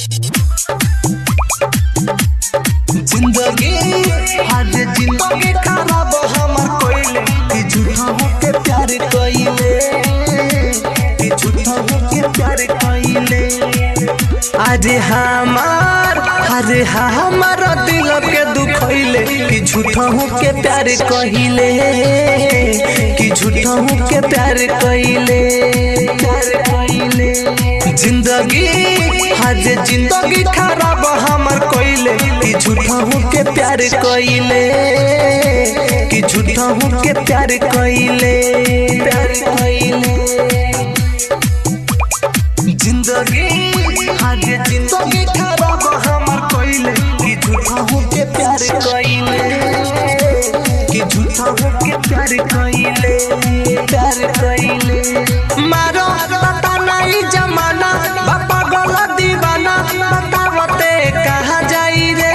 जिंदगी हर जिंदगी खराब हमर कोइले, कि झूठा होके प्यार कइले, कि झूठा होके प्यार कइले। आज हमार हर हमार दिल के दुखइले, कि झूठा होके प्यार कइले, कि झूठा होके प्यार कइले, प्यार कइले। जिंदगी हर जिंदगी खराब हमर कोइले, कि झूठा होके प्यार कइले, कि झूठा होके प्यार कइले, प्यार कइले। जिंदगी हर जिंदगी खराब हमर कोइले, कि झूठा होके प्यार कइले, कि झूठा होके प्यार कइले, प्यार कइले। मारो पता नहीं जमाना बापा गला दीवाना, बतावते कहाँ जाई रे,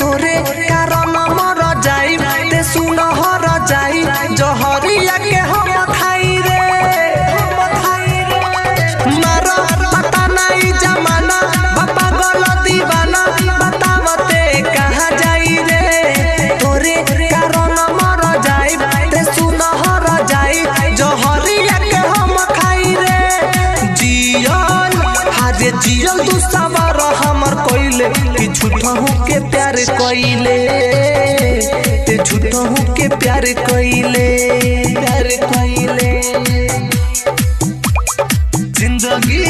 तोरे कारण मर जाई ते सुनहर जाई, जहरिया के हम खाई रे, हम खाई रे। मारो पता नहीं जमाना बापा गला दीवाना, बतावते कहाँ जाई रे, तोरे कारण मर जाई ते सुनहर जाई, जहरिया के हम खाई रे। जियल हाजे जियल तू सवार हमर कोइले, कि झूठा होके प्यार कइले, ते झूठा होके प्यार कइले, प्यार कइले। जिंदगी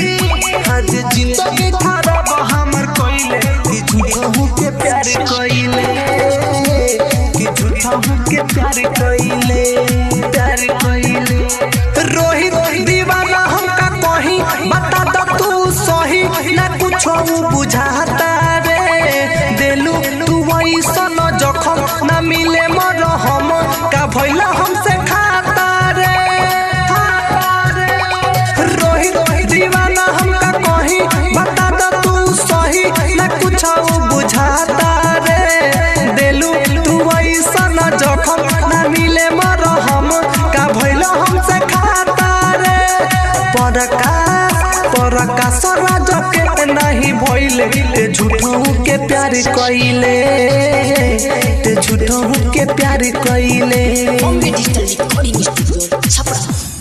आज जिंदगी खराब हमर कोइले, कि झूठा होके प्यार कइले, कि झूठा होके प्यार कइले, प्यार कइले। रोहित दीवाना हमका कहीं बता द तू सही, ना कुछ बुझाता रे, देलू तू ऐसन जखम ना मिले मरहम, का भइला हमसे खाता रे, रोहित दीवाना हमका कहीं बता द तू सही, ना कुछ बुझाता रे, देलू तू ऐसन जखम ना मिले मरहम, का भइला हमसे खाता रे। परकाश परकाश राज के नहीं भइले, ते झूठों के प्यार कइले, ते झूठों के प्यार कइले। Bombay digital recording studio, Chhapra.